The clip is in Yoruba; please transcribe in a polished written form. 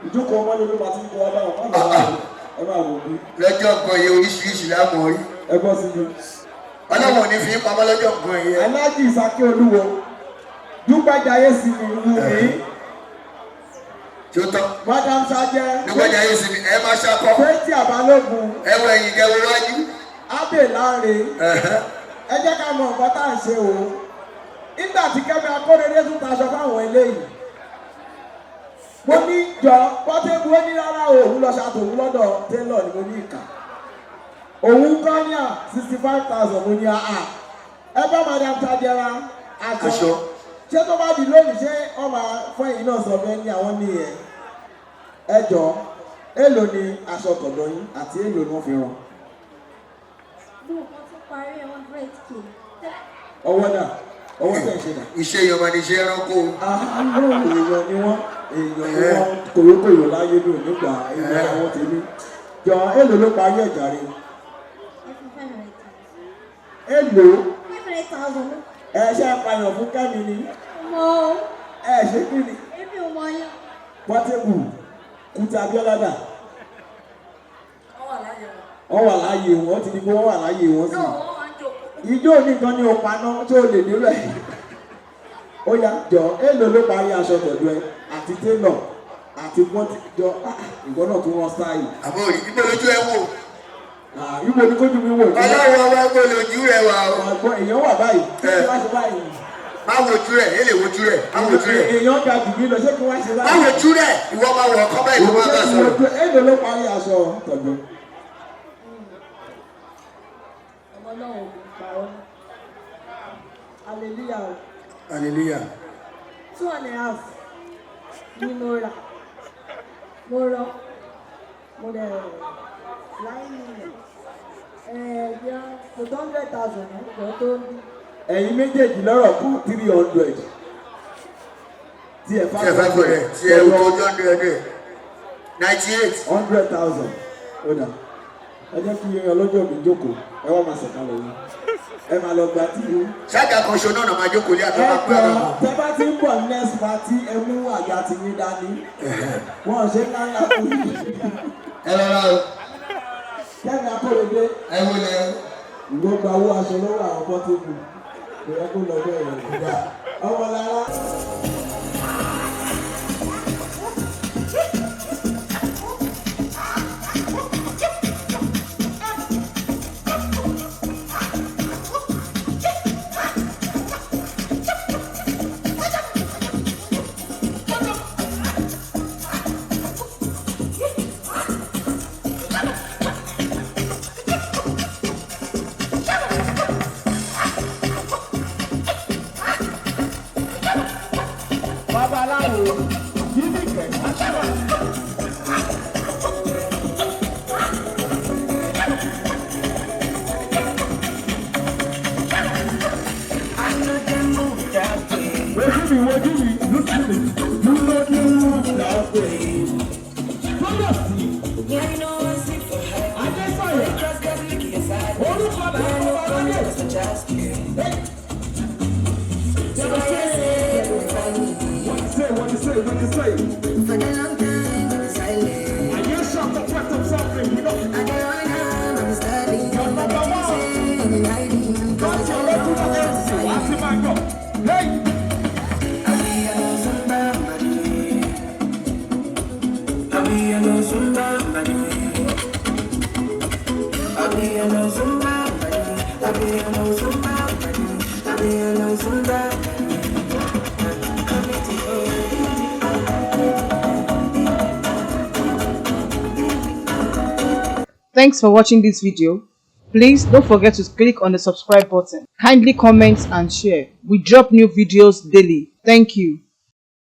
Ìjókòó ọmọdé ló máa ti ń kó wa báwọn má lọ wá o. Ẹ máa wò bí. Lọ́jọ́ nǹkan yẹ oríṣiríṣi láàmú orí. Ẹ gbọ́ sí mi. Ọlọ́run ò ní fi í pamọ́ lọ́jọ́ nǹkan yẹ. Aláàjì Ìsàkí Olúwo, Dúpẹ́jayé sí mi wù mí. Tí ó tán. Madam Sajẹ. Dúpẹ́jà yé sinmi, ẹ máa ṣakọ. Fẹ́tì Àbálògùn. Ẹ wọ ẹ̀yìn kẹ wọ wájú. Abe Láre. Ẹ jẹ́ ká mọ nǹkan tá à ń ṣe o. Nígbà tí Kẹ́mi Akóredé tún taṣọ fáwọn eléyìí, mo ní jọ Pọ́tébù, ó ní rárá o, òun lọ ṣàtòun lọ́dọ̀ télọ̀ ni. Mo ní ìkà òun kọ́ ní à 65,000. Mo ní àà, ẹ bá Madam Tajẹra aṣọ. Aṣọ. Ṣé tó bá di lónìí, ṣé wọ́n máa fún ẹ̀yìn náà sọ fẹ́ ní àwọn nìyẹn? Ẹ jọ, èlò ni aṣọ tọ̀dọ̀ yín àti èlò ni wọ́n fi rán? Gbogbo nǹkan tó parí 100K. Ọwọ́ dà, ọwọ́ tẹ̀ ń ṣe dà. Iṣẹ́ èèyàn máa ní iṣẹ́ ẹranko. Àánú, èèyàn ni wọ́n, èèyàn ni wọ́n, kòyókòyò láyé mi ò ní gbà èèyàn àwọn tèmi. Jọ, èlò ló parí ẹ̀jà rẹ? Ẹ fún 500,000. Èlò? 500,000. Ẹ ṣe apààyàn fún Kẹ́mi ni? Mo Ẹ ṣe kí ni? Èmi ò mọ yẹn. Pọ́tébù Kútì Abíọ́lá dà? Wọ́n wà láyé wọn. Wọ́n wà láàyè wọn, ó ti di pé wọ́n wà láàyè wọn sí. Náà wọ́n wá ń jókòó. Ijó nìkan ni o paná tí o lè débẹ̀. Ó yá, jọ, èlò ló parí aṣọ tọ̀dọ̀ ẹ àti télọ̀ àti pọ́tì? Jọ, ìwọ náà tún rán sáì. Àbọ̀ òrì níbo lójú ẹ wò? Ìwọ ni kójú mi wò. Ọlọ́run ọwọ́ ẹgbẹ́ lójú rẹ wà o. Àgbọn èèyàn wà báyìí, kí wọ́n ṣe báyìí? Má wojú rẹ̀, ẹ lè wojú rẹ̀, má wojú rẹ̀. Èèyàn ga jù mí lọ, ṣé kí wọ́n ṣe Má báyìí? wojú rẹ̀, ìwọ máa wọ̀ ọkọ báyìí ló máa bá sọ̀rọ̀. Èlò ló parí aṣọ tọ̀dọ̀? Ọmọ náà ò kò parọ́. Hallelujah o. Hallelujah. 2.5 ni mo rà. Mo rọ. Mo dẹ̀ láì nílẹ̀. Ẹ bí kò tó 100,000 ní kò tó ń bí. Ẹ̀yin méjèèjì lọ́rọ̀ kú 300 tí ẹ. Tí ẹ 500, tí ẹ tó 100, 98. 100,000, ó dà. Ẹ jẹ́ kí ọlọ́jọ́ mi jókòó, ẹ wá máa sọ̀kalẹ̀ yìí, ẹ máa lọ gba tí. Ṣáàgà kan ṣo náà máa jókòó lé Ẹ àtọ́ máa pẹ́ jọ ara wọn. Tẹ bá ti ń bọ̀ next party, ẹ mú àga ti yín dání. Wọn ò ṣe ńlá ńlá fún yìí. Ẹ lọ́ra o. Kẹ́mi Akóredé. Ẹ wọlé o. Ìwọ gba owó aṣọ lọ́wọ́ àwọn Pọ́tébù, kò yẹ kó lọ bẹ́ẹ̀ yẹn, ọmọ lára. Babaláwo yìí kẹ̀. Wojú mi, wojú mi, look at me. You no dey move that way. Tóyọ̀sí. Adésọ̀yà. Orúkọ là ń kọ́ ọlọ́dẹ. What you say, what you say, what you say? And you shot the breath of something, you know. You're number one. Got your regular MC, wá sí máa gbọ́. Hey! Thanks for watching this video. Please don't forget to click on the subscribe button. Kindly comment and share. We drop new videos daily. Thank you.